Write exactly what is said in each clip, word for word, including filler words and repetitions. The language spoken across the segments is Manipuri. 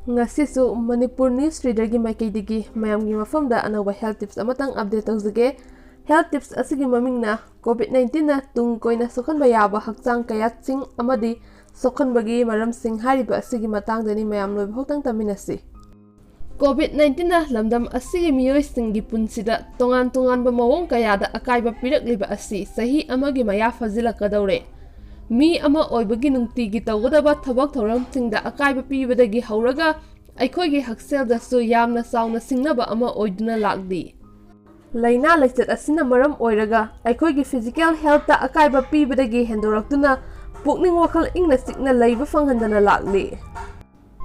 ꯉꯁꯤꯁꯨ ꯃꯅꯤꯄꯨꯔ ꯅ꯭ꯌꯨꯁ ꯔꯤꯗꯔꯒꯤ ꯃꯥꯏꯀꯩꯗꯒꯤ ꯃꯌꯥꯝꯒꯤ ꯃꯐꯝꯗ ꯑꯅꯧꯕ ꯍꯦꯜꯊ ꯇꯤꯞꯁ ꯑꯃꯇꯪ ꯑꯞꯗꯦꯠ ꯇꯧꯖꯒꯦ꯫ ꯍꯦꯜꯊ ꯇꯤꯞꯁ ꯑꯁꯤꯒꯤ ꯃꯃꯤꯡꯅ COVID nineteen ꯇꯨꯡ ꯀꯣꯏꯅ ꯁꯣꯛꯍꯟꯕ ꯌꯥꯕ ꯍꯛꯆꯥꯡ ꯀꯌꯥꯠꯁꯤꯡ ꯑꯃꯗꯤ ꯁꯣꯛꯍꯟꯕꯒꯤ ꯃꯔꯝꯁꯤꯡ ꯍꯥꯏꯔꯤꯕ ꯑꯁꯤꯒꯤ ꯃꯇꯥꯡꯗꯅꯤ꯫ ꯃꯌꯥꯝ ꯂꯣꯏꯕ ꯐꯥꯎꯇꯪ ꯇꯥꯃꯤꯟꯅꯁꯤ꯫ COVID nineteen ꯂꯝꯗꯝ ꯑꯁꯤꯒꯤ ꯃꯤꯑꯣꯏꯁꯤꯡꯒꯤ ꯄꯨꯟꯁꯤꯗ ꯇꯣꯉꯥꯟ ꯇꯣꯉꯥꯟꯕ ꯃꯑꯣꯡ ꯀꯌꯥꯗ ꯑꯀꯥꯏꯕ ꯄꯤꯔꯛꯂꯤꯕ ꯑꯁꯤ ꯆꯍꯤ ꯑꯃꯒꯤ ꯃꯌꯥ ꯐꯥꯖꯤꯜꯂꯛꯀꯗꯧꯔꯦ꯫ ꯃꯤ ꯑꯃ ꯑꯣꯏꯕꯒꯤ ꯅꯨꯡꯇꯤꯒꯤ ꯇꯧꯒꯗꯕ ꯊꯕꯛ ꯊꯧꯔꯝꯁꯤꯡꯗ ꯑꯀꯥꯏꯕ ꯄꯤꯕꯗꯒꯤ ꯍꯧꯔꯒ ꯑꯩꯈꯣꯏꯒꯤ ꯍꯛꯁꯦꯜꯗꯁꯨ ꯌꯥꯝꯅ ꯆꯥꯎꯅ ꯁꯤꯡꯅꯕ ꯑꯃ ꯑꯣꯏꯗꯨꯅ ꯂꯥꯛꯂꯤ꯫ ꯂꯥꯏꯅꯥ ꯂꯥꯏꯆꯠ ꯑꯁꯤꯅ ꯃꯔꯝ ꯑꯣꯏꯔꯒ ꯑꯩꯈꯣꯏꯒꯤ ꯐꯤꯖꯤꯀꯦꯜ ꯍꯦꯜꯊꯇ ꯑꯀꯥꯏꯕ ꯄꯤꯕꯗꯒꯤ ꯍꯦꯟꯗꯣꯔꯛꯇꯨꯅ ꯄꯨꯛꯅꯤꯡ ꯋꯥꯈꯜ ꯏꯪꯅ ꯆꯤꯛꯅ ꯂꯩꯕ ꯐꯪꯍꯟꯗꯅ ꯂꯥꯛꯂꯤ꯫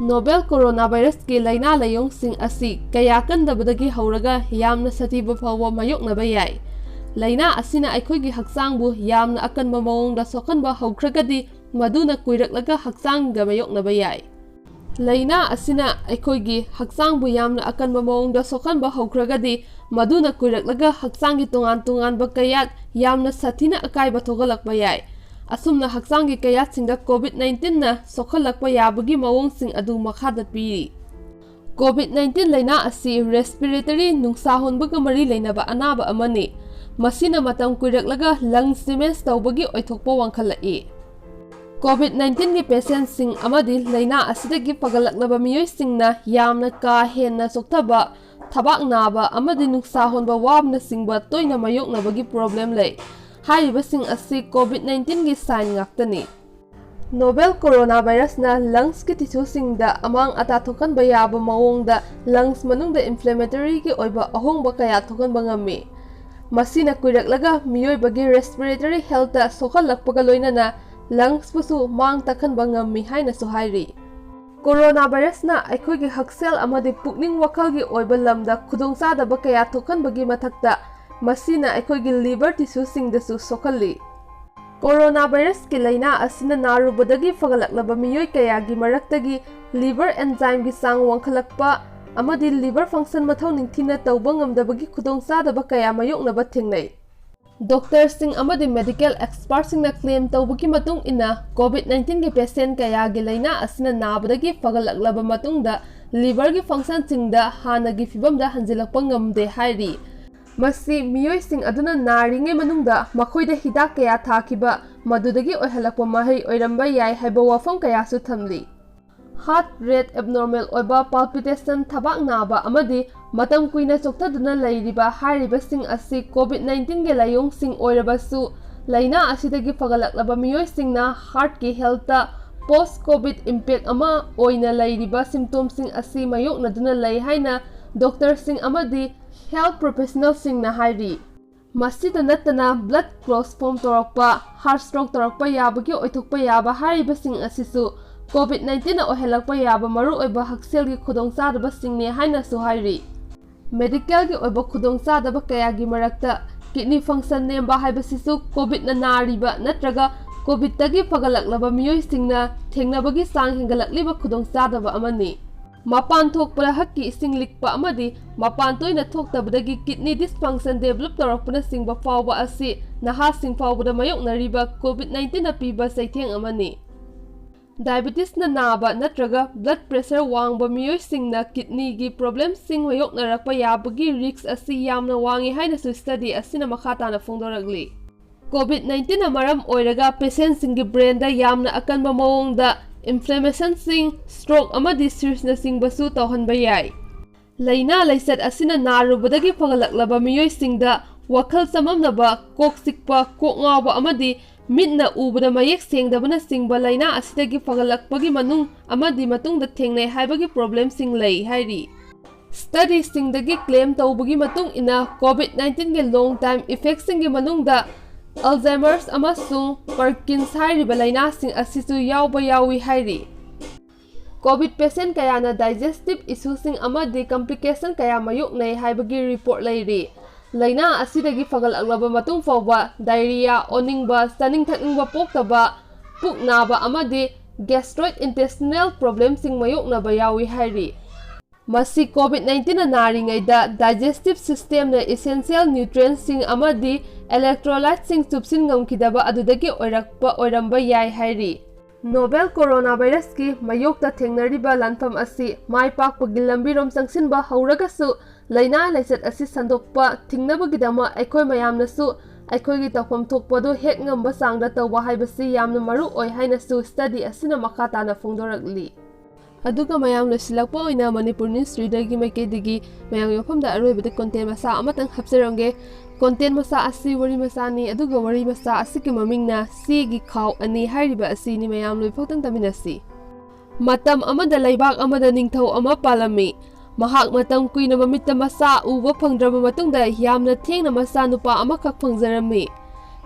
ꯅꯣꯕꯦꯜ ꯀꯣꯔꯣꯅꯥ ꯚꯥꯏꯔꯁꯀꯤ ꯂꯥꯏꯅꯥ ꯂꯥꯏꯑꯣꯡꯁꯤꯡ ꯑꯁꯤ ꯀꯌꯥ ꯀꯟꯗꯕꯗꯒꯤ ꯍꯧꯔꯒ ꯌꯥꯝꯅ ꯁꯥꯊꯤꯕ ꯐꯥꯎꯕ ꯃꯥꯌꯣꯛꯅꯕ ꯌꯥꯏ꯫ ꯂꯥꯏꯅꯥ ꯑꯁꯤꯅ ꯑꯩꯈꯣꯏꯒꯤ ꯍꯛꯆꯥꯡꯕꯨ ꯌꯥꯝꯅ ꯑꯀꯟꯕ ꯃꯑꯣꯡꯗ ꯁꯣꯛꯍꯟꯕ ꯍꯧꯈ꯭ꯔꯒꯗꯤ, ꯃꯗꯨꯅ ꯀꯨꯏꯔꯛꯂꯒ ꯍꯛꯆꯥꯡꯒ ꯃꯥꯌꯣꯛꯅꯕ ꯌꯥꯏ꯫ ꯂꯥꯏꯅꯥ ꯑꯁꯤꯅ ꯑꯩꯈꯣꯏꯒꯤ ꯍꯛꯆꯥꯡꯕꯨ ꯌꯥꯝꯅ ꯑꯀꯟꯕ ꯃꯑꯣꯡꯗ ꯁꯣꯛꯍꯟꯕ ꯍꯧꯈ꯭ꯔꯒꯗꯤ, ꯃꯗꯨꯅ ꯀꯨꯏꯔꯛꯂꯒ ꯍꯛꯆꯥꯡꯒꯤ ꯇꯣꯉꯥꯟ ꯇꯣꯉꯥꯟꯕ ꯀꯌꯥꯠ ꯌꯥꯝꯅ ꯁꯥꯊꯤꯅ ꯑꯀꯥꯏꯕ ꯊꯣꯛꯍꯜꯂꯛꯄ ꯌꯥꯏ꯫ ꯑꯁꯨꯝꯅ ꯍꯛꯆꯥꯡꯒꯤ ꯀꯌꯥꯠꯁꯤꯡꯗ COVID nineteen ꯁꯣꯛꯍꯜꯂꯛꯄ ꯌꯥꯕꯒꯤ ꯃꯑꯣꯡꯁꯤꯡ ꯑꯗꯨ ꯃꯈꯥꯗ ꯄꯤꯔꯤ꯫ COVID nineteen ꯂꯥꯏꯅꯥ ꯑꯁꯤ ꯔꯦꯁꯄꯤꯔꯦꯇꯔꯤ ꯅꯨꯡꯁꯥ ꯍꯣꯟꯕꯒ ꯃꯔꯤ ꯂꯩꯅꯕ ꯑꯅꯥꯕ ꯑꯃꯅꯤ꯫ ꯃꯁꯤꯅ ꯃꯇꯝ ꯀꯨꯏꯔꯛꯂꯒ ꯂꯪꯁ ꯗꯦꯃꯦꯖ ꯇꯧꯕꯒꯤ ꯑꯣꯏꯊꯣꯛꯄ ꯋꯥꯡꯈꯠꯂꯛꯏ꯫ COVID nineteen ꯒꯤ ꯄꯦꯁꯦꯟꯠꯁꯤꯡ ꯑꯃꯗꯤ ꯂꯥꯏꯅꯥ ꯑꯁꯤꯗꯒꯤ ꯐꯒꯠꯂꯛꯂꯕ ꯃꯤꯑꯣꯏꯁꯤꯡꯅ ꯌꯥꯝꯅ ꯀꯥ ꯍꯦꯟꯅ ꯆꯣꯛꯊꯕ, ꯊꯕꯥꯛ ꯅꯥꯕ ꯑꯃꯗꯤ ꯅꯨꯡꯁꯥ ꯍꯣꯟꯕ ꯋꯥꯕꯅꯆꯤꯡꯕ ꯇꯣꯏꯅ ꯃꯥꯌꯣꯛꯅꯕꯒꯤ ꯄ꯭ꯔꯣꯕ꯭ꯂꯦꯝ ꯂꯩ꯫ ꯍꯥꯏꯔꯤꯕꯁꯤꯡ ꯑꯁꯤ COVID nineteen ꯒꯤ ꯁꯥꯏꯟ ꯉꯥꯛꯇꯅꯤ꯫ ꯅꯣꯕꯦꯜ ꯀꯣꯔꯣꯅꯥ ꯚꯥꯏꯔꯁꯅ ꯂꯪꯁꯀꯤ ꯇꯤꯁꯨꯁꯤꯡꯗ ꯑꯃꯥꯡ ꯑꯇꯥ ꯊꯣꯛꯍꯟꯕ ꯌꯥꯕ ꯃꯑꯣꯡꯗ ꯂꯪꯁ ꯃꯅꯨꯡꯗ ꯏꯟꯐ꯭ꯂꯦꯃꯦꯇꯔꯤꯒꯤ ꯑꯣꯏꯕ ꯑꯍꯣꯡꯕ ꯀꯌꯥ ꯊꯣꯛꯍꯟꯕ ꯉꯝꯃꯤ꯫ ꯃꯁꯤꯅ ꯀꯨꯏꯔꯛꯂꯒ ꯃꯤꯑꯣꯏꯕꯒꯤ ꯔꯦꯁꯄꯤꯔꯦꯇꯔꯤ ꯍꯦꯜꯊꯇ ꯁꯣꯛꯍꯜꯂꯛꯄꯒ ꯂꯣꯏꯅꯅ ꯂꯪꯁꯄꯨꯁꯨ ꯃꯥꯡ ꯇꯥꯛꯍꯟꯕ ꯉꯝꯃꯤ ꯍꯥꯏꯅꯁꯨ ꯍꯥꯏꯔꯤ꯫ ꯀꯣꯔꯣꯅꯥ ꯚꯥꯏꯔꯁꯅ ꯑꯩꯈꯣꯏꯒꯤ ꯍꯛꯁꯦꯜ ꯑꯃꯗꯤ ꯄꯨꯛꯅꯤꯡ ꯋꯥꯈꯜꯒꯤ ꯑꯣꯏꯕ ꯂꯝꯗ ꯈꯨꯗꯣꯡꯆꯥꯗꯕ ꯀꯌꯥ ꯊꯣꯛꯍꯟꯕꯒꯤ ꯃꯊꯛꯇ, ꯃꯁꯤꯅ ꯑꯩꯈꯣꯏꯒꯤ ꯂꯤꯚꯔ ꯇꯤꯁꯨꯁꯤꯡꯗꯁꯨ ꯁꯣꯛꯍꯜꯂꯤ꯫ ꯀꯣꯔꯣꯅꯥ ꯚꯥꯏꯔꯁꯀꯤ ꯂꯥꯏꯅꯥ ꯑꯁꯤꯅ ꯅꯥꯔꯨꯕꯗꯒꯤ ꯐꯒꯠꯂꯛꯂꯕ ꯃꯤꯑꯣꯏ ꯀꯌꯥꯒꯤ ꯃꯔꯛꯇꯒꯤ ꯂꯤꯚꯔ ꯑꯦꯟꯖꯥꯏꯝꯒꯤ ꯆꯥꯡ ꯋꯥꯡꯈꯠꯂꯛꯄ ꯑꯃꯗꯤ ꯂꯤꯚꯔ ꯐꯪꯁꯟ ꯃꯊꯧ ꯅꯤꯡꯊꯤꯅ ꯇꯧꯕ ꯉꯝꯗꯕꯒꯤ ꯈꯨꯗꯣꯡꯆꯥꯗꯕ ꯀꯌꯥ ꯃꯥꯌꯣꯛꯅꯕ ꯊꯦꯡꯅꯩ꯫ ꯗꯣꯛꯇꯔꯁꯤꯡ ꯑꯃꯗꯤ ꯃꯦꯗꯤꯀꯦꯜ ꯑꯦꯛꯁꯄꯔꯠꯁꯤꯡꯅ ꯀ꯭ꯂꯦꯝ ꯇꯧꯕꯒꯤ ꯃꯇꯨꯡ ꯏꯟꯅ, ꯀꯣꯚꯤꯗ ꯅꯥꯏꯟꯇꯤꯟꯒꯤ ꯄꯦꯁꯦꯟ ꯀꯌꯥꯒꯤ ꯂꯥꯏꯅꯥ ꯑꯁꯤꯅ ꯅꯥꯕꯗꯒꯤ ꯐꯒꯠꯂꯛꯂꯕ ꯃꯇꯨꯡꯗ ꯂꯤꯚꯔꯒꯤ ꯐꯪꯁꯟꯁꯤꯡꯗ ꯍꯥꯟꯅꯒꯤ ꯐꯤꯕꯝꯗ ꯍꯟꯖꯤꯜꯂꯛꯄ ꯉꯝꯗꯦ ꯍꯥꯏꯔꯤ꯫ ꯃꯁꯤ ꯃꯤꯑꯣꯏꯁꯤꯡ ꯑꯗꯨꯅ ꯅꯥꯔꯤꯉꯩ ꯃꯅꯨꯡꯗ ꯃꯈꯣꯏꯗ ꯍꯤꯗꯥꯛ ꯀꯌꯥ ꯊꯥꯈꯤꯕ, ꯃꯗꯨꯗꯒꯤ ꯑꯣꯏꯍꯜꯂꯛꯄ ꯃꯍꯩ ꯑꯣꯏꯔꯝꯕ ꯌꯥꯏ ꯍꯥꯏꯕ ꯋꯥꯐꯝ ꯀꯌꯥꯁꯨ ꯊꯝꯂꯤ꯫ ꯍꯥꯔꯠ ꯔꯦꯠ ꯑꯦꯕꯅꯣꯔꯃꯦꯜ ꯑꯣꯏꯕ, ꯄꯥꯜꯄꯤꯇꯦꯁꯟ, ꯊꯕꯥꯛ ꯅꯥꯕ ꯑꯃꯗꯤ ꯃꯇꯝ ꯀꯨꯏꯅ ꯆꯣꯛꯊꯗꯨꯅ ꯂꯩꯔꯤꯕ ꯍꯥꯏꯔꯤꯕꯁꯤꯡ ꯑꯁꯤ ꯀꯣꯚꯤꯗ ꯅꯥꯏꯟꯇꯤꯟꯒꯤ ꯂꯥꯏꯑꯣꯡꯁꯤꯡ ꯑꯣꯏꯔꯕꯁꯨ, ꯂꯥꯏꯅꯥ ꯑꯁꯤꯗꯒꯤ ꯐꯒꯠꯂꯛꯂꯕ ꯃꯤꯑꯣꯏꯁꯤꯡꯅ ꯍꯥꯔꯠꯀꯤ ꯍꯦꯜꯇ ꯄꯣꯁ ꯀꯣꯚꯤꯗ ꯏꯝꯄꯦꯛ ꯑꯃ ꯑꯣꯏꯅ ꯂꯩꯔꯤꯕ ꯁꯤꯝꯇꯣꯝꯁꯤꯡ ꯑꯁꯤ ꯃꯥꯌꯣꯛꯅꯗꯨꯅ ꯂꯩ ꯍꯥꯏꯅ ꯗꯣꯛꯇꯔꯁꯤꯡ ꯑꯃꯗꯤ ꯍꯦꯜꯊ ꯄ꯭ꯔꯣꯐꯦꯁꯅꯦꯜꯁꯤꯡꯅ ꯍꯥꯏꯔꯤ꯫ ꯃꯁꯤꯗ ꯅꯠꯇꯅ, ꯕ꯭ꯂꯗ ꯀ꯭ꯂꯣꯠꯁ ꯐꯣꯝ ꯇꯧꯔꯛꯄ, ꯍꯥꯔꯠ ꯁ꯭ꯇ꯭ꯔꯣꯛ ꯇꯧꯔꯛꯄ ꯌꯥꯕꯒꯤ ꯑꯣꯏꯊꯣꯛꯄ ꯌꯥꯕ ꯍꯥꯏꯔꯤꯕꯁꯤꯡ ꯑꯁꯤꯁꯨ ꯀꯣꯚꯤꯗ ꯅꯥꯏꯟꯇꯤꯟꯅ ꯑꯣꯏꯍꯜꯂꯛꯄ ꯌꯥꯕ ꯃꯔꯨꯑꯣꯏꯕ ꯍꯛꯁꯦꯜꯒꯤ ꯈꯨꯗꯣꯡꯆꯥꯗꯕꯁꯤꯡꯅꯤ ꯍꯥꯏꯅꯁꯨ ꯍꯥꯏꯔꯤ꯫ ꯃꯦꯗꯤꯀꯦꯜꯒꯤ ꯑꯣꯏꯕ ꯈꯨꯗꯣꯡꯆꯥꯗꯕ ꯀꯌꯥꯒꯤ ꯃꯔꯛꯇ ꯀꯤꯗꯅꯤ ꯐꯪꯁꯟ ꯅꯦꯝꯕ ꯍꯥꯏꯕꯁꯤꯁꯨ ꯀꯣꯚꯤꯗꯅ ꯅꯥꯔꯤꯕ ꯅꯠꯇ꯭ꯔꯒ ꯀꯣꯚꯤꯗꯇꯒꯤ ꯐꯒꯠꯂꯛꯂꯕ ꯃꯤꯑꯣꯏꯁꯤꯡꯅ ꯊꯦꯡꯅꯕꯒꯤ ꯆꯥꯡ ꯍꯦꯟꯒꯠꯂꯛꯂꯤꯕ ꯈꯨꯗꯣꯡꯆꯥꯗꯕ ꯑꯃꯅꯤ꯫ ꯃꯄꯥꯟ ꯊꯣꯛꯄꯗ ꯍꯛꯀꯤ ꯏꯁꯤꯡ ꯂꯤꯛꯄ ꯑꯃꯗꯤ ꯃꯄꯥꯟ ꯇꯣꯏꯅ ꯊꯣꯛꯇꯕꯗꯒꯤ ꯀꯤꯗꯅꯤ ꯗꯤꯁꯐꯪꯁꯟ ꯗꯦꯚꯂꯞ ꯇꯧꯔꯛꯄꯅꯆꯤꯡꯕ ꯐꯥꯎꯕ ꯑꯁꯤ ꯅꯍꯥꯁꯤꯡ ꯐꯥꯎꯕꯗ ꯃꯥꯌꯣꯛꯅꯔꯤꯕ ꯀꯣꯚꯤꯗ ꯅꯥꯏꯟꯇꯤꯟꯅ ꯄꯤꯕ ꯆꯩꯊꯦꯡ ꯑꯃꯅꯤ꯫ ꯗꯥꯏꯕꯦꯇꯤꯁꯅ ꯅꯥꯕ ꯅꯠꯇ꯭ꯔꯒ ꯕ꯭ꯂꯗ ꯄ꯭ꯔꯦꯁꯔ ꯋꯥꯡꯕ ꯃꯤꯑꯣꯏꯁꯤꯡꯅ ꯀꯤꯗꯅꯤꯒꯤ ꯄ꯭ꯔꯣꯕ꯭ꯂꯦꯝꯁꯤꯡ ꯃꯥꯌꯣꯛꯅꯔꯛꯄ ꯌꯥꯕꯒꯤ ꯔꯤꯁ꯭ꯛ ꯑꯁꯤ ꯌꯥꯝꯅ ꯋꯥꯡꯏ ꯍꯥꯏꯅꯁꯨ ꯁ꯭ꯇꯗꯤ ꯑꯁꯤꯅ ꯃꯈꯥ ꯇꯥꯅ ꯐꯣꯡꯗꯣꯔꯛꯂꯤ꯫ ꯀꯣꯚꯤꯗ ꯅꯥꯏꯟꯇꯤꯟꯅ ꯃꯔꯝ ꯑꯣꯏꯔꯒ ꯄꯦꯁꯦꯟꯠꯁꯤꯡꯒꯤ ꯕ꯭ꯔꯦꯟꯗ ꯌꯥꯝꯅ ꯑꯀꯟꯕ ꯃꯑꯣꯡꯗ ꯏꯟꯐ꯭ꯂꯦꯃꯦꯁꯟꯁꯤꯡ, ꯁ꯭ꯇ꯭ꯔꯣꯛ ꯑꯃꯗꯤ ꯁꯤꯔꯁꯅꯆꯤꯡꯕꯁꯨ ꯇꯧꯍꯟꯕ ꯌꯥꯏ꯫ ꯂꯥꯏꯅꯥ ꯂꯥꯏꯆꯠ ꯑꯁꯤꯅ ꯅꯥꯔꯨꯕꯗꯒꯤ ꯐꯒꯠꯂꯛꯂꯕ ꯃꯤꯑꯣꯏꯁꯤꯡꯗ ꯋꯥꯈꯜ ꯆꯃꯝꯅꯕ, ꯀꯣꯛ ꯆꯤꯛꯄ, ꯀꯣꯛ ꯉꯥꯎꯕ ꯑꯃꯗꯤ ꯃꯤꯠꯅ ꯎꯕꯗ ꯃꯌꯦꯛ ꯁꯦꯡꯗꯕꯅꯆꯤꯡꯕ ꯂꯥꯏꯅꯥ ꯑꯁꯤꯗꯒꯤ ꯐꯒꯠꯂꯛꯄꯒꯤ ꯃꯅꯨꯡ ꯑꯃꯗꯤ ꯃꯇꯨꯡꯗ ꯊꯦꯡꯅꯩ ꯍꯥꯏꯕꯒꯤ ꯄ꯭ꯔꯣꯕ꯭ꯂꯦꯝꯁꯤꯡ ꯂꯩ ꯍꯥꯏꯔꯤ꯫ ꯁ꯭ꯇꯗꯤꯁꯤꯡꯗꯒꯤ ꯀ꯭ꯂꯦꯝ ꯇꯧꯕꯒꯤ ꯃꯇꯨꯡ ꯏꯟꯅ, ꯀꯣꯚꯤꯗ ꯅꯥꯏꯟꯇꯤꯟꯒꯤ ꯂꯣꯡ ꯇꯥꯏꯝ ꯏꯐꯦꯛꯁꯤꯡꯒꯤ ꯃꯅꯨꯡꯗ ꯑꯜꯖꯥꯏꯃꯔꯁ ꯑꯃꯁꯨꯡ ꯄꯥꯔꯀꯤꯟꯁ ꯍꯥꯏꯔꯤꯕ ꯂꯥꯏꯅꯥꯁꯤꯡ ꯑꯁꯤꯁꯨ ꯌꯥꯎꯕ ꯌꯥꯎꯏ ꯍꯥꯏꯔꯤ꯫ ꯀꯣꯚꯤꯗ ꯄꯦꯁꯦꯟꯠ ꯀꯌꯥꯅ ꯗꯥꯏꯖꯦꯁꯇꯤꯚ ꯏꯁꯨꯁꯤꯡ ꯑꯃꯗꯤ ꯀꯝꯄ꯭ꯂꯤꯀꯦꯁꯟ ꯀꯌꯥ ꯃꯥꯌꯣꯛꯅꯩ ꯍꯥꯏꯕꯒꯤ ꯔꯤꯄꯣꯔꯠ ꯂꯩꯔꯤ꯫ ꯂꯥꯏꯅꯥ ꯑꯁꯤꯗꯒꯤ ꯐꯒꯠꯂꯛꯂꯕ ꯃꯇꯨꯡ ꯐꯥꯎꯕ ꯗꯥꯏꯔꯤꯌꯥ, ꯑꯣꯅꯤꯡꯕ, ꯆꯥꯅꯤꯡ ꯊꯛꯅꯤꯡꯕ ꯄꯣꯛꯇꯕ, ꯄꯨꯛ ꯅꯥꯕ ꯑꯃꯗꯤ ꯒꯦꯁꯇ꯭ꯔꯣꯏꯗ ꯏꯟꯇꯦꯁꯇꯤꯅꯦꯜ ꯄ꯭ꯔꯣꯕ꯭ꯂꯦꯝꯁꯤꯡ ꯃꯥꯌꯣꯛꯅꯕ ꯌꯥꯎꯏ ꯍꯥꯏꯔꯤ꯫ ꯃꯁꯤ COVID nineteen ꯅꯥꯔꯤꯉꯩꯗ digestive system ꯅ essential nutrient ꯁꯤꯡ ꯑꯃꯗꯤ electrolyte ꯁꯤꯡ ꯆꯨꯞꯁꯤꯟ ꯉꯝꯈꯤꯗꯕ ꯑꯗꯨꯗꯒꯤ ꯑꯣꯏꯔꯛꯄ ꯑꯣꯏꯔꯝꯕ ꯌꯥꯏ ꯍꯥꯏꯔꯤ꯫ Novel coronavirus ꯀꯤ ꯃꯥꯌꯣꯛꯇ ꯊꯦꯡꯅꯔꯤꯕ ꯂꯥꯟꯐꯝ ꯑꯁꯤ ꯃꯥꯏ ꯄꯥꯛꯄꯒꯤ ꯂꯝꯕꯤꯔꯣꯝ ꯆꯪꯁꯤꯟꯕ ꯍꯧꯔꯒꯁꯨ, ꯂꯥꯏꯅꯥ ꯂꯥꯏꯆꯠ ꯑꯁꯤ ꯁꯟꯗꯣꯛꯄ ꯊꯤꯡꯅꯕꯒꯤꯗꯃꯛ ꯑꯩꯈꯣꯏ ꯃꯌꯥꯝꯅꯁꯨ ꯑꯩꯈꯣꯏꯒꯤ ꯇꯧꯐꯝ ꯊꯣꯛꯄꯗꯨ ꯍꯦꯛ ꯉꯝꯕ ꯆꯥꯡꯗ ꯇꯧꯕ ꯍꯥꯏꯕꯁꯤ ꯌꯥꯝꯅ ꯃꯔꯨ ꯑꯣꯏ ꯍꯥꯏꯅꯁꯨ study ꯑꯁꯤꯅ ꯃꯈꯥ ꯇꯥꯅ ꯐꯣꯡꯗꯣꯔꯛꯂꯤ꯫ ꯑꯗꯨꯒ ꯃꯌꯥꯝ, ꯂꯣꯏꯁꯤꯜꯂꯛꯄ ꯑꯣꯏꯅ Manipur News Reader ꯒꯤ ꯃꯥꯏꯀꯩꯗꯒꯤ ꯃꯌꯥꯝꯒꯤ ꯃꯐꯝꯗ ꯑꯔꯣꯏꯕꯗ content ꯃꯆꯥ ꯑꯃꯇꯪ ꯍꯥꯞꯆꯔꯝꯒꯦ꯫ Content ꯃꯆꯥ ꯑꯁꯤ ꯋꯥꯔꯤ ꯃꯆꯥꯅꯤ, ꯑꯗꯨꯒ ꯋꯥꯔꯤ ꯃꯆꯥ ꯑꯁꯤꯒꯤ ꯃꯃꯤꯡꯅ ꯆꯦꯒꯤ ꯈꯥꯎ ꯑꯅꯤ ꯍꯥꯏꯔꯤꯕ ꯑꯁꯤꯅꯤ꯫ ꯃꯌꯥꯝ, ꯂꯣꯏꯐꯥꯎꯇꯪ ꯇꯥꯃꯤꯟꯅꯁꯤ꯫ ꯃꯇꯝ ꯑꯃꯗ ꯂꯩꯕꯥꯛ ꯑꯃꯗ ꯅꯤꯡꯊꯧ ꯑꯃ ꯄꯥꯜꯂꯝꯃꯤ꯫ ꯃꯍꯥꯛ ꯃꯇꯝ ꯀꯨꯏꯅ ꯃꯃꯤꯠꯇ ꯃꯆꯥ ꯎꯕ ꯐꯪꯗ꯭ꯔꯕ ꯃꯇꯨꯡꯗ ꯌꯥꯝꯅ ꯊꯦꯡꯅ ꯃꯆꯥꯅꯨꯄꯥ ꯑꯃꯈꯛ ꯐꯪꯖꯔꯝꯃꯤ꯫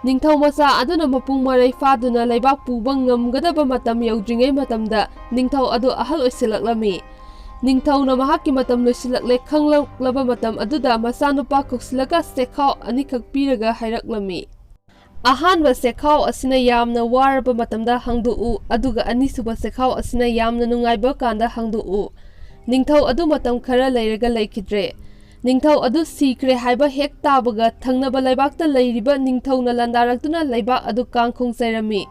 ꯅꯤꯡꯊꯧ ꯃꯆꯥ ꯑꯗꯨꯅ ꯃꯄꯨꯡ ꯃꯔꯩ ꯐꯥꯗꯨꯅ ꯂꯩꯕꯥꯛ ꯄꯨꯕ ꯉꯝꯒꯗꯕ ꯃꯇꯝ ꯌꯧꯗ꯭ꯔꯤꯉꯩ ꯃꯇꯝꯗ ꯅꯤꯡꯊꯧ ꯑꯗꯨ ꯑꯍꯜ ꯑꯣꯏꯁꯤꯜꯂꯛꯂꯝꯃꯤ꯫ ꯅꯤꯡꯊꯧꯅ ꯃꯍꯥꯛꯀꯤ ꯃꯇꯝ ꯂꯣꯏꯁꯤꯜꯂꯛꯂꯦ ꯈꯪꯂꯛꯂꯕ ꯃꯇꯝ ꯑꯗꯨꯗ ꯃꯆꯥꯅꯨꯄꯥ ꯀꯧꯁꯤꯜꯂꯒ ꯆꯦꯈꯥꯎ ꯑꯅꯤꯈꯛ ꯄꯤꯔꯒ ꯍꯥꯏꯔꯛꯂꯝꯃꯤ, "ꯑꯍꯥꯟꯕ ꯆꯦꯈꯥꯎ ꯑꯁꯤꯅ ꯌꯥꯝꯅ ꯋꯥꯔꯕ ꯃꯇꯝꯗ ꯍꯥꯡꯗꯣꯛꯎ, ꯑꯗꯨꯒ ꯑꯅꯤꯁꯨꯕ ꯆꯦꯈꯥꯎ ꯑꯁꯤꯅ ꯌꯥꯝꯅ ꯅꯨꯡꯉꯥꯏꯕ ꯀꯥꯟꯗ ꯍꯥꯡꯗꯣꯛꯎ꯫" ꯅꯤꯡꯊꯧ ꯑꯗꯨ ꯃꯇꯝ ꯈꯔ ꯂꯩꯔꯒ ꯂꯩꯈꯤꯗ꯭ꯔꯦ꯫ ꯅꯤꯡꯊꯧ ꯑꯗꯨ ꯁꯤꯈ꯭ꯔꯦ ꯍꯥꯏꯕ ꯍꯦꯛ ꯇꯥꯕꯒ ꯊꯪꯅꯕ ꯂꯩꯕꯥꯛꯇ ꯂꯩꯔꯤꯕ ꯅꯤꯡꯊꯧꯅ ꯂꯥꯟꯗꯥꯔꯛꯇꯨꯅ ꯂꯩꯕꯥꯛ ꯑꯗꯨ ꯀꯥꯡ ꯈꯣꯡ ꯆꯥꯏꯔꯝꯃꯤ꯫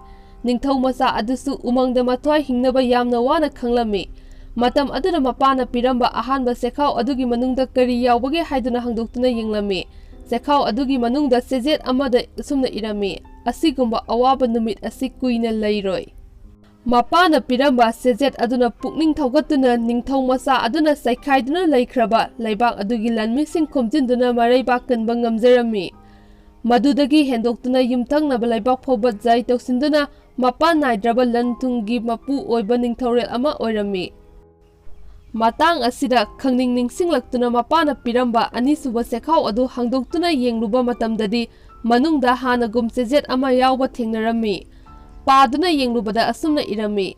ꯅꯤꯡꯊꯧ ꯃꯆꯥ ꯑꯗꯨꯁꯨ ꯎꯃꯪꯗ ꯃꯊ꯭ꯋꯥꯏ ꯍꯤꯡꯅꯕ ꯌꯥꯝꯅ ꯋꯥꯅ ꯈꯪꯂꯝꯃꯤ꯫ ꯃꯇꯝ ꯑꯗꯨꯗ ꯃꯄꯥꯅ ꯄꯤꯔꯝꯕ ꯑꯍꯥꯟꯕ ꯆꯦꯈꯥꯎ ꯑꯗꯨꯒꯤ ꯃꯅꯨꯡꯗ ꯀꯔꯤ ꯌꯥꯎꯕꯒꯦ ꯍꯥꯏꯗꯨꯅ ꯍꯥꯡꯗꯣꯛꯇꯨꯅ ꯌꯦꯡꯂꯝꯃꯤ꯫ ꯆꯦꯈꯥꯎ ꯑꯗꯨꯒꯤ ꯃꯅꯨꯡꯗ ꯆꯦꯖꯦꯠ ꯑꯃꯗ ꯑꯁꯨꯝꯅ ꯏꯔꯝꯃꯤ, "ꯑꯁꯤꯒꯨꯝꯕ ꯑꯋꯥꯕ ꯅꯨꯃꯤꯠ ꯑꯁꯤ ꯀꯨꯏꯅ ꯂꯩꯔꯣꯏ꯫" ꯃꯄꯥꯅ ꯄꯤꯔꯝꯕ ꯆꯦꯖꯦꯠ ꯑꯗꯨꯅ ꯄꯨꯛꯅꯤꯡ ꯊꯧꯒꯠꯇꯨꯅ ꯅꯤꯡꯊꯧ ꯃꯆꯥ ꯑꯗꯨꯅ ꯆꯥꯏꯈꯥꯏꯗꯨꯅ ꯂꯩꯈ꯭ꯔꯕ ꯂꯩꯕꯥꯛ ꯑꯗꯨꯒꯤ ꯂꯥꯟꯃꯤꯁꯤꯡ ꯈꯣꯝꯖꯤꯟꯗꯨꯅ ꯃꯔꯩꯕꯥꯛ ꯀꯟꯕ ꯉꯝꯖꯔꯝꯃꯤ꯫ ꯃꯗꯨꯗꯒꯤ ꯍꯦꯟꯗꯣꯛꯇꯨꯅ ꯌꯨꯝꯊꯪꯅꯕ ꯂꯩꯕꯥꯛ ꯐꯥꯎꯕ ꯖꯥꯏ ꯇꯧꯁꯤꯟꯗꯨꯅ ꯃꯄꯥꯟ ꯅꯥꯏꯗ꯭ꯔꯕ ꯂꯟ ꯊꯨꯝꯒꯤ ꯃꯄꯨ ꯑꯣꯏꯕ ꯅꯤꯡꯊꯧꯔꯦꯜ ꯑꯃ ꯑꯣꯏꯔꯝꯃꯤ꯫ ꯃꯇꯥꯡ ꯑꯁꯤꯗ ꯈꯪꯅꯤꯡ ꯅꯤꯡꯁꯤꯡꯂꯛꯇꯨꯅ ꯃꯄꯥꯅ ꯄꯤꯔꯝꯕ ꯑꯅꯤꯁꯨꯕ ꯆꯦꯈꯥꯎ ꯑꯗꯨ ꯍꯥꯡꯗꯣꯛꯇꯨꯅ ꯌꯦꯡꯂꯨꯕ ꯃꯇꯝꯗꯗꯤ ꯃꯅꯨꯡꯗ ꯍꯥꯟꯅꯒꯨꯝ ꯆꯦꯖꯦꯠ ꯑꯃ ꯌꯥꯎꯕ ꯊꯦꯡꯅꯔꯝꯃꯤ꯫ ꯄꯥꯗꯨꯅ ꯌꯦꯡꯂꯨꯕꯗ ꯑꯁꯨꯝꯅ ꯏꯔꯝꯃꯤ,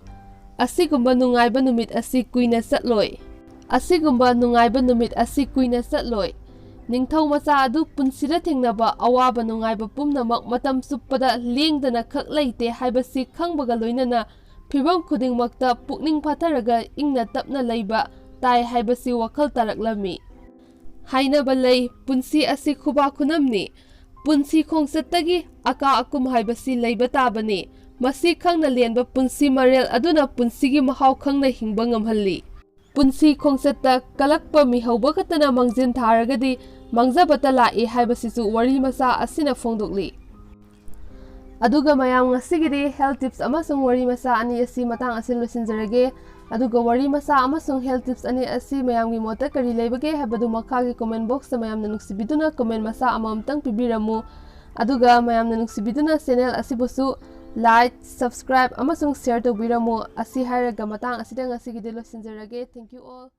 "ꯑꯁꯤꯒꯨꯝꯕ ꯅꯨꯡꯉꯥꯏꯕ ꯅꯨꯃꯤꯠ ꯑꯁꯤ ꯀꯨꯏꯅ ꯆꯠꯂꯣꯏ꯫ ꯑꯁꯤꯒꯨꯝꯕ ꯅꯨꯡꯉꯥꯏꯕ ꯅꯨꯃꯤꯠ ꯑꯁꯤ ꯀꯨꯏꯅ ꯆꯠꯂꯣꯏ꯫" ꯅꯤꯡꯊꯧ ꯃꯆꯥ ꯑꯗꯨ ꯄꯨꯟꯁꯤꯗ ꯊꯦꯡꯅꯕ ꯑꯋꯥꯕ ꯅꯨꯡꯉꯥꯏꯕ ꯄꯨꯝꯅꯃꯛ ꯃꯇꯝ ꯆꯨꯞꯄꯗ ꯂꯦꯡꯗꯅ ꯈꯛ ꯂꯩꯇꯦ ꯍꯥꯏꯕꯁꯤ ꯈꯪꯕꯒ ꯂꯣꯏꯅꯅ ꯐꯤꯚꯝ ꯈꯨꯗꯤꯡꯃꯛꯇ ꯄꯨꯛꯅꯤꯡ ꯐꯥꯊꯔꯒ ꯏꯪꯅ ꯇꯞꯅ ꯂꯩꯕ, ꯇꯥꯏ ꯍꯥꯏꯕꯁꯤ ꯋꯥꯈꯜ ꯇꯥꯔꯛꯂꯝꯃꯤ꯫ ꯍꯥꯏꯅꯕ ꯂꯩ, ꯄꯨꯟꯁꯤ ꯑꯁꯤ ꯈꯨꯕꯥꯛ ꯈꯨꯅꯝꯅꯤ꯫ ꯄꯨꯟꯁꯤ ꯈꯣꯡꯆꯠꯇꯒꯤ ꯑꯀꯥ ꯑꯀꯨꯝ ꯍꯥꯏꯕꯁꯤ ꯂꯩꯕ ꯇꯥꯕꯅꯤ꯫ ꯃꯁꯤ ꯈꯪꯅ ꯂꯦꯟꯕ ꯄꯨꯟꯁꯤ ꯃꯔꯦꯜ ꯑꯗꯨꯅ ꯄꯨꯟꯁꯤꯒꯤ ꯃꯍꯥꯎ ꯈꯪꯅ ꯍꯤꯡꯕ ꯉꯝꯍꯜꯂꯤ꯫ ꯄꯨꯟꯁꯤ ꯈꯣꯡꯆꯠꯇ ꯀꯂꯛꯄ ꯃꯤꯍꯧꯕ ꯈꯛꯇꯅ ꯃꯥꯡꯖꯤꯟ ꯊꯥꯔꯒꯗꯤ ꯃꯥꯡꯖꯕꯇ ꯂꯥꯛꯏ ꯍꯥꯏꯕꯁꯤꯁꯨ ꯋꯥꯔꯤ ꯃꯆꯥ ꯑꯁꯤꯅ ꯐꯣꯡꯗꯣꯛꯂꯤ꯫ ꯑꯗꯨꯒ ꯃꯌꯥꯝ, ꯉꯁꯤꯒꯤꯗꯤ health tips ꯑꯃꯁꯨꯡ ꯋꯥꯔꯤ ꯃꯆꯥ ꯑꯅꯤ ꯑꯁꯤ ꯃꯇꯥꯡ ꯑꯁꯤ ꯂꯣꯏꯁꯤꯟꯖꯔꯒꯦ꯫ ꯑꯗꯨꯒ ꯋꯥꯔꯤ ꯃꯆꯥ ꯑꯃꯁꯨꯡ health tips ꯑꯅꯤ ꯑꯁꯤ ꯃꯌꯥꯝꯒꯤ ꯃꯣꯠꯇ ꯀꯔꯤ ꯂꯩꯕꯒꯦ ꯍꯥꯏꯕꯗꯨ ꯃꯈꯥꯒꯤ comment boxꯇ ꯃꯌꯥꯝꯅ ꯅꯨꯡꯁꯤꯕꯤꯗꯨꯅ comment ꯃꯆꯥ ꯑꯃꯃꯝꯇꯪ ꯄꯤꯕꯤꯔꯝꯃꯨ꯫ ꯑꯗꯨꯒ ꯃꯌꯥꯝꯅ ꯅꯨꯡꯁꯤꯕꯤꯗꯨꯅ channel ꯑꯁꯤꯕꯨꯁꯨ like, subscribe ꯑꯃꯁꯨꯡ share ꯇꯧꯕꯤꯔꯝꯃꯨ꯫ ꯑꯁꯤ ꯍꯥꯏꯔꯒ ꯃꯇꯥꯡ ꯑꯁꯤꯗ ꯉꯁꯤꯒꯤꯗꯤ ꯂꯣꯏꯁꯤꯟꯖꯔꯒꯦ꯫ Thank you all.